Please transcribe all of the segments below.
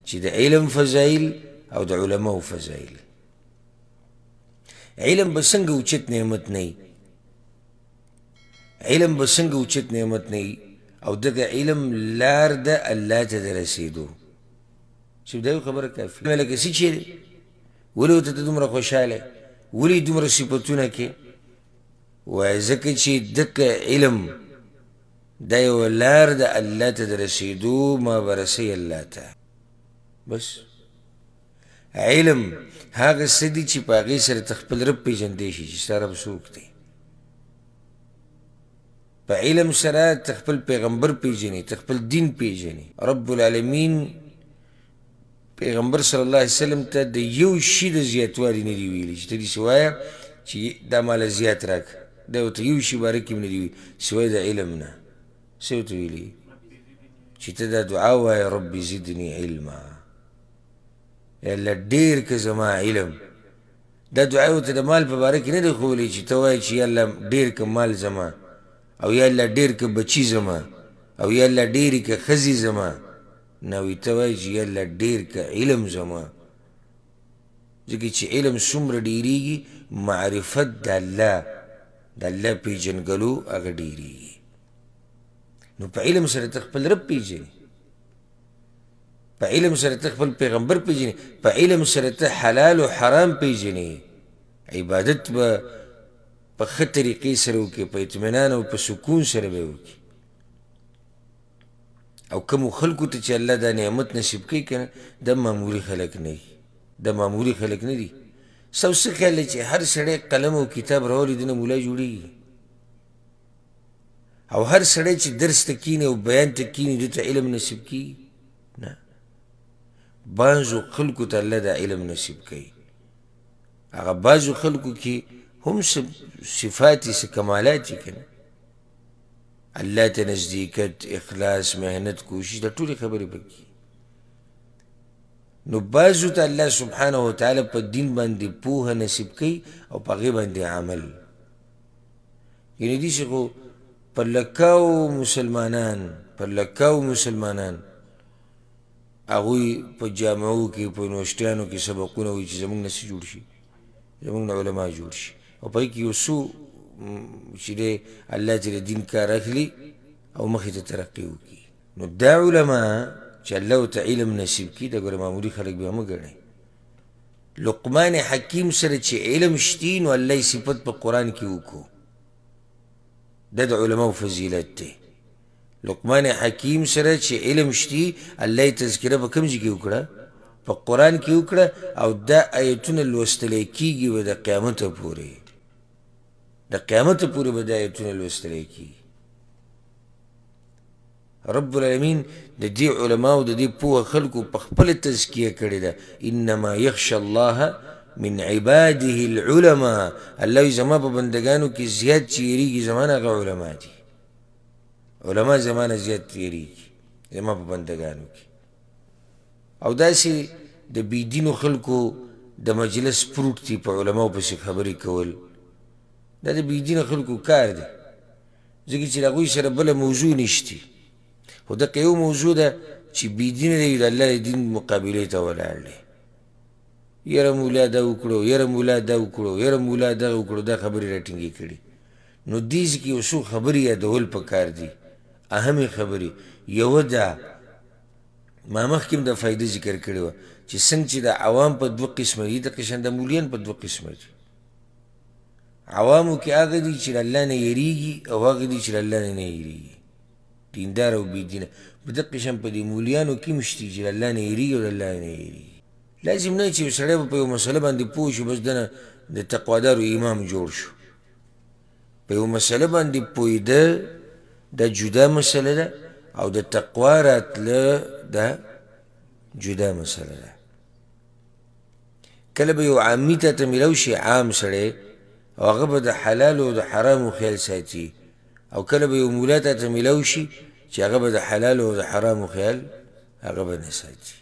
چې د علم فضایل او د علماو فضایل. علم به څنګه اوچت نعمت نه وي؟ علم به څنګه اوچت نعمت نه وي؟ او دغه علم لار ده الله ته د رسېدو. چې دا یو خبره کافي لکه څه چې ولې ورته ته دومره خوشحاله، ولې دومره صفتونه کې؟ وایي ځکه چې دغه علم دا یوه لار ده الله ته د رسېدو، ما به رسوي الله ته. بس علم هغه څه دي چې په هغې سره ته خپل رب پېژندی شي چې ستا رب څوک دی. په علم سره ته خپل پیغمبر پېژنې، ته خپل دین پېژنې. رب العالمین پیغمبر صلی الله علیه وسلم ته د یو شي د زیاتوالي نه دي ویلي چې ته داسې وایه چې دا ماله زیات راکړه. دا ورته یو شي باره کې هم نه دي ویلي سوی د علم نه. څه ورته ویلي؟ چې ته دا دعا وایه رب زدني علما، یا الله ډېر که زما علم. دا دعا ورته د مال په باره کې نه دی ښوولې چې ته وایې چې یا الله ډېر که مال زما، او یا الله ډېر که بچي زما، او یا الله ډېرې که ښځې زما. نه، وایي ته وایې چې یا الله ډېر که علم زما. ځکه چې علم څومره ډېرېږي معرفت د الله، د الله پېژندګلو هغه ډېرېږي. نو په علم سره ته خپل رب پېژنې، په علم سره ته خپل پیغمبر پېژنې، په علم سره ته حلال او حرام پېژنې. عبادت به په ښه طریقې سره وکړې، په اطمینان او په سکون سره به یې وکړې. او کومو خلکو ته چې الله دا نعمت نصیب کوي که نه، دا معمولي خلک نه دي، دا معمولي خلک نه دي. ستاسو څه خیال دی چې هر سړی قلم او کتاب راولي دنه مولا جوړېږي؟ او هر سړی چې درس ته کښېني او بیان ته کښېني ده ته علم نصیب کېږي؟ نه، بعضو خلکو ته الله دا علم نصیب کوي. هغه بعضو خلکو کې هم څه صفات یې، څه کمالات یې که نه، الله ته نزدېکت، اخلاص، محنت، کوشش، دا ټولې خبرې پکې. نو بعضو ته الله سبحانه وتعالی په دین باندې پوهه نصیب کوي او په هغې باندې عمل. یعنې داسې خو په لکاو مسلمانان، په لکاو مسلمانان هغوی په جامعو کې، په یونیورسټیانو کې سبقونه وایي چې زموږ نه څه جوړ شي، زموږ نه علما جوړ شي. او په هغې کې یو څو چې دی الله چې د دین کار اخلي او مخې ته ترقي وکړي. نو دا علما چې الله ورته علم نصیب کړي، دا ګوره معمولي خلک بیا مه ګڼئ. لقمان حکیم سره چې علم شتي نو الله یې صفت په قرآن کې وکړو. دا د علماو فضیلت دی. لقمان حکیم سره چې علم شتي الله یې تذکره په کوم ځای کې وکړه؟ په قرآن کې وکړه. او دا آیتونه لوستلی کېږي به د قیامته پورې، د قیامته پورې به دا آیتونه لوستلی کېږي. رب العالمین د دې علماو د دې پوه خلکو په خپله تزکیه کړې ده. انما یخشى الله من عباده العلماء. الله وایي زما په بندګانو کې زیات چې یریږي زما نه هغه علما دي. علما زما نه زیات یریږي زما په بندګانو کې. او داسې د بېدینو خلکو د مجلس پروت دي په علماو پسې خبرې کول، دا د بېدینه خلکو کار دی، ځکه چې د هغوی سره بله موضوع نشتي. خو دغه یو موضوع ده چې بېدینه دی د الله د دین مقابلې ته ولاړ دی. یاره مولا دا وکړو، یاره مولا دا وکړو، یاره مولا دغه وکړو، دا خبرې راټینګې کړي. نو دې ځای کې یو څو خبرې یادول پکار دي، اهمې خبرې. یوه دا ما مخکې هم دا فایده ذکر کړې وه چې څنګه چې د عوام په دوه قسمه دي، دقه شان د مولیان په دوه قسمه دي. عوامو کې هغه دي چې له الله نه یریږي او هغه دي چې له الله نه نه یریږي، دیندار او بېدینه. په دقه شان په دې مولیانو کې هم شته چې له الله نه یریږي او له الله نه یریږي. لازم نه چې یو سړی به په یوه مسله باندې پوه شو بس دنه د تقوادارو امام جوړ شو. په یوه مسله باندې پوهېده دا جدا مسله ده، او د تقوا راتله دا جدا مسله ده. کله به یو عامي ته ته میلاو شي، عام سړی، او هغه به د حلالو او د حرامو خیال ساتي، او کله به یو مولا ته ته میلاو شي چې هغه به د حلالو او د حرامو خیال هغه به نه ساتي.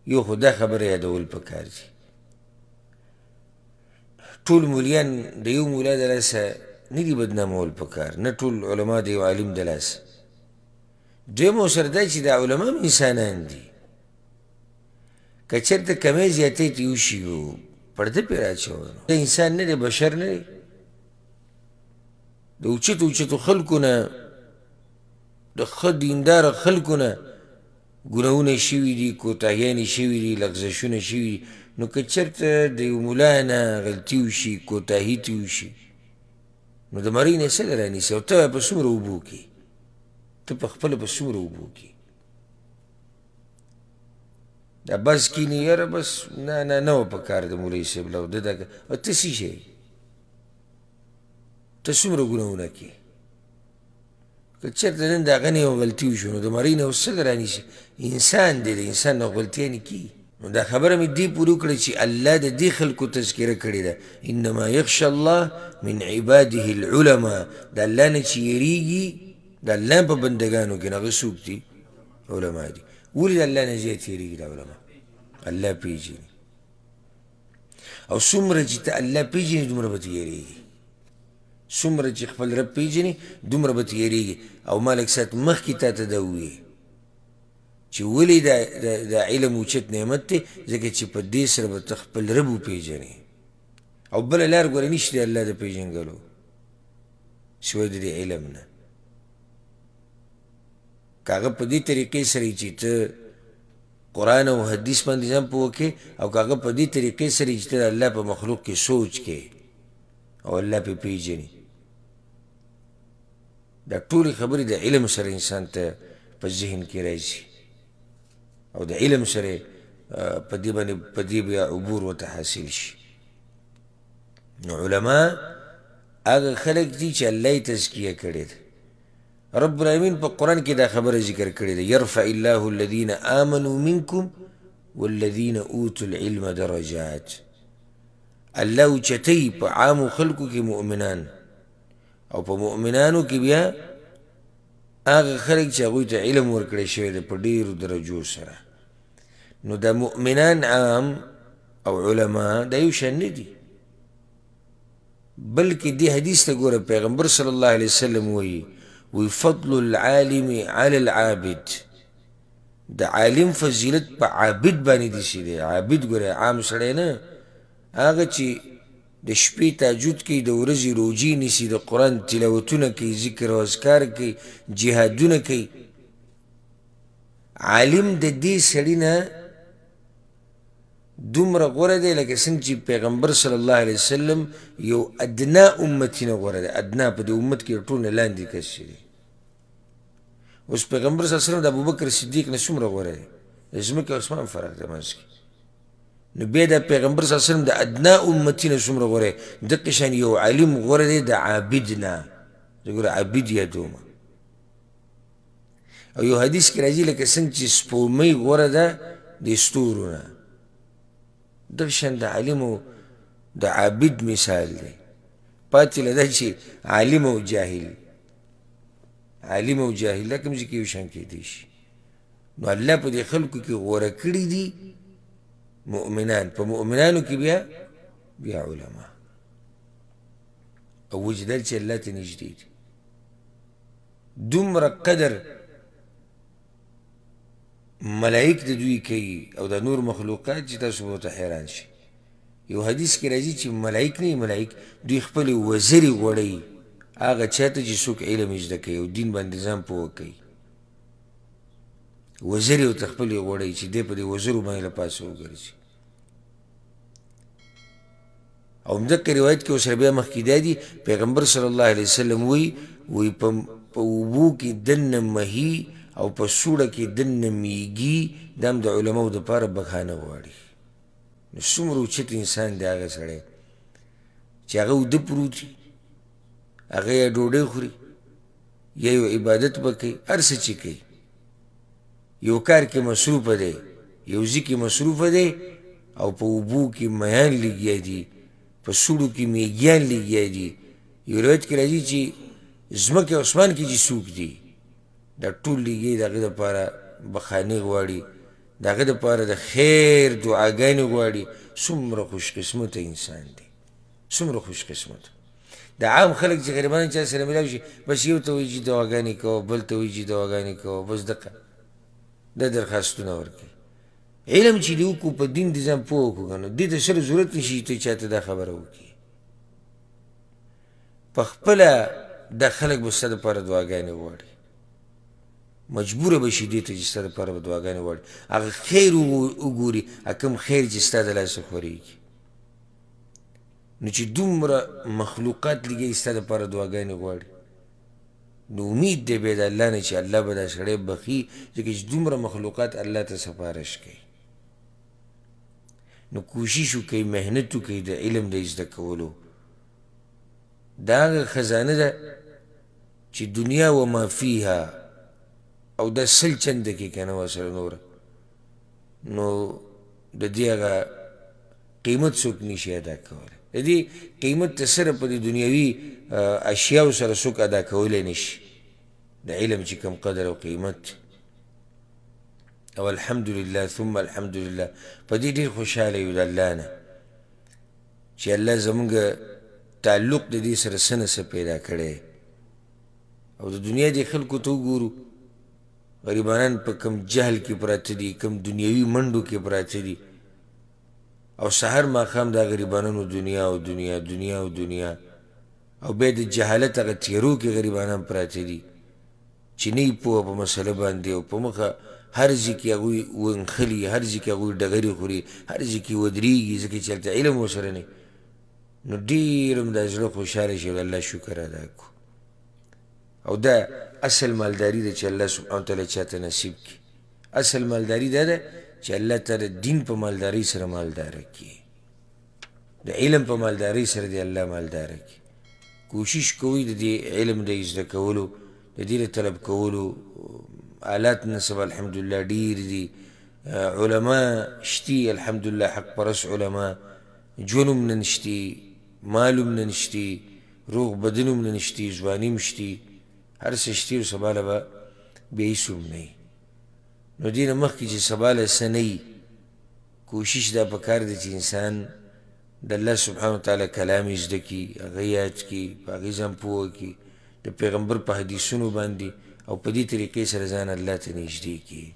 یو خو دا خبره یادول پکار دي. ټول مولیان د یو مولا د لاسه نه دي بدنامول پکار، نه ټول علما د یو عالم د لاسه. دویم ورسره دا چې دا علما هم انسانان دي، که چېرته کمی زیاتی ترې وشي نو پرده پرې راچوه. نو دا انسان نه دی، بشر نه دی. د اوچتو اوچتو خلکو نه، د ښه دینداره خلکو نه ګناهونه شوي دي، کوتاهیانې شوي دي، لغزشونه شوي دي. نو که چېرته د یو ملا نه غلطي وشي، کوتاهي ترې وشي، نو د مرۍ نه یې څه رانیسي؟ او ته په څومره اوبو کې، ته په خپله په څومره اوبو کې دا بس کینې، یاره بس نه نه نه وه په کار د مولوي صاحب له ده دا، او ته څه شی، ته څومره ګناهونه کې؟ که چېرته نن د هغه نه یوه غلطي وشو نو د مرۍ نه اوس څه رانیسي؟ انسان دی، د انسان نه غلطیانې کېږي. نو دا خبره مې دې پورې وکړه چې الله د دې خلکو تذکره کړې ده، انما یخشى الله من عباده العلماء. د الله نه چې یریږي، د الله په بندګانو کې هغه څوک دي؟ علما دي. ولې د الله نه زیات یریږي دا علما؟ الله پېژني، او څومره چې ته الله پېژنې دومره به ترې یریږي، څومره چې خپل رب پېژنې دومره به ترې یریږي. او ما لږ ساعت مخکې تا ته دا وویل چې ولې دا علم اوچت نعمت دی، ځکه چې په دې سره به ته خپل رب وپېژنې، او بله لار ګوره نشته د الله د پېژنګلو سوی د دې علم نه. که هغه په دې طریقې سره چې ته قرآن او حدیث باندې ځان پوه کړې، او که هغه په دې طریقې سره چې ته د الله په مخلوق کې سوچ کړې او الله پرې پېژنې، دا ټولې خبرې د علم سره انسان ته په ذهن کې راځي، او د علم سره په دې باندې په دې بیا عبور ورته حاصل شي. نو علما هغه خلک دي چې الله یې تزکیه کړې ده. رب العالمین په قرآن کې دا خبره ذکر کړې ده، یرفع الله الذین آمنوا منکم والذین اوتوا العلم درجات. الله اوچتوي په عامو خلکو کې مؤمنان، او په مؤمنانو کې بیا هغه خلک چې هغوی ته علم ورکړی شوی دی په ډېرو درجو سره. نو دا مؤمنان عام او علما دا یو شان نه دي، بلکې دې حدیث ته ګوره، پیغمبر صلی الله علیه وسلم وایي، وی فضل العالم علی العابد. د عالم فضیلت په عابد باندې داسې دی. عابد ګوره عام سړی نه، هغه چې د شپې تهجد کوي، د ورځې روژې نیسي، د قرآن تلاوتونه کوي، ذکر او اذکار کوي، جهادونه کوي. عالم د دې سړي نه دومره غوره دی لکه څنګه چې پیغمبر صلی الله علیه وسلم یو ادنا امتي نه غوره دی. ادنا په دې امت کې ټول نه لاندې کس چې دی. اوس پیغمبر صلی الله علیه وسلم د ابوبکر صدیق نه څومره غوره دی؟ د ځمکې او اسمان فرق دی منځ کې. نو بیا د پیغمبر صلی الله علیه وسلم د ادنا امتي نه څومره غوره دی؟ دقه شان یو عالم غوره دی د عابد نه. زه ګوره عابد یادوم. او یو حدیث کې راځي لکه څنګه چې سپوږمۍ غوره ده د ستورو نه، دغه شان د عالم او د عابد مثال دی. پاتې له دا چې عالم او جاهل، عالم او جاهل دا کوم ځای کې یو شان کېدی شي. نو الله په دې خلکو کې غوره کړي دي مؤمنان، په مؤمنانو کې بیا علما، او وجه دا چې الله ته نږدې دي. دومره قدر ملائک د دوی کوي او دا نور مخلوقات چې تاسو به ورته حیران شئ. یو حدیث کې راځي چې ملائک نه، ملائک دوی خپلې وزرې غوړوي هغه چا ته چې څوک علم زده کوي او دین باندې ځان پوه کوي. وزرې ورته خپلې غوړوي چې دی په دې وزرو باندې له پاسه وګرځي. او همدقه روایت کې ورسره بیا مخکې دا دي، پیغمبر صلی الله علیه وسلم وایي، وایي په اوبو کې دننه مهي او په سوړه کې دننه میږي، دا هم د علماو دپاره بخښنه غواړي. نو څومره اوچت انسان دی هغه سړی چې هغه اوده پروت وي، هغه یا ډوډۍ خوري یا یو عبادت به کوي، هر څه چې کوي، یو کار کې مصروفه دی، یو ځای کې مصروفه دی، او په اوبو کې میان لګیا دي، په سوړو کې میږیان لګیا دي. یو روایت کې راځي چې ځمکې او اسمان کې چې څوک دي دا ټول لګیا د هغه دپاره بخښنې غواړي، د هغه دپاره د خیر دعاګانې غواړي. څومره خوشقسمته انسان دی، څومره خوشقسمته. د عام خلک چې غریبان چا سره ملاو شي، بس یو ته وایي چې دعاګانې کوه، بل ته وایي چې دعاګانې کوه، بس دقه دا درخواستونه ورکوي. علم چې دې وکړو، په دین دې ځان پوه کړو که نه، دې ته سره ضرورت نشي چې ته چا ته دا خبره وکړي. په خپله دا خلک به ستا دپاره دعاګانې غواړي، مجبوره به شي دې ته چې ستا دپاره به دعاګانې غواړي. هغه خیر وګوري، هغه کوم خیر چې ستا د لاسه خورېږي. نو چې دومره مخلوقات لګوي ستا دپاره دعاګانې غواړي، نو امید دی بیا د الله نه چې الله به دا سړی بخي، ځکه چې دومره مخلوقات الله ته سفارش کوي. نو کوشش وکړئ، محنت وکړئ د علم د زده کولو. دا هغه خزانه ده چې دنیا و ما فیها او دا 100 چنده کې که نه ورسره نوره، نو د دې هغه قیمت څوک نشي ادا کولی. د دې قیمت ته سره په دې دنیوي اشیاو سره څوک ادا کولی نشي، د علم چې کوم قدر او قیمت. او الحمدلله ثم الحمدلله په دې ډېر خوشحاله یو د الله نه چې الله زموږ تعلق د دې سره څه نه څه پیدا کړی. او د دنیا دې خلکو ته وګورو، غریبانان په کم جهل کې پراته دي، کم دنیوي منډو کې پراته دي، او سهار ماښام دا غریبانانو دنیا او دنیا، دنیا او دنیا، او بیا د جهالت هغه تیرو کې غریبانان پراته دي چې نه یې پوهه په مسله باندې، او په مخه هر ځای کې هغوی ونښلي، هر ځای کې هغوی ډغرې خوري، هر ځای کې ودرېږي، ځکه چې هلته علم ورسره نه. نو ډېر هم دا زړه خوشحاله شي او د الله شکر ادا کړو. او دا اصل مالداري ده چې الله سبحانه وتعالی چاته نصیب کړي. اصل مالداري دا ده چې الله تعالی دین په مالدارۍ سره مالداره کړي، د علم په مالدارۍ سره دې الله مالداره کړي. کوشش کوئ د دې علم د زده کولو، د دې د طلب کولو. آلات نن سبا الحمدلله ډېر دي، علما شتي الحمدلله، حق پرست علما، ژوند هم نن شتي، مال هم نن شتي، روغ بدن هم نن شتي، ځواني هم شتي، هر څه شتي، او سبا له به بیا هېڅ هم نه وي. نو دې نه مخکې چې سبا له څه نه وي، کوشش دا پکار دی چې انسان د الله سبحانه وتعالی کلام یې زده کړي، هغه یاد کړي، په هغې ځان پوه کړي، د پیغمبر په حدیثونو باندې، او په دې طریقې سره ځان الله ته نږدې کړي.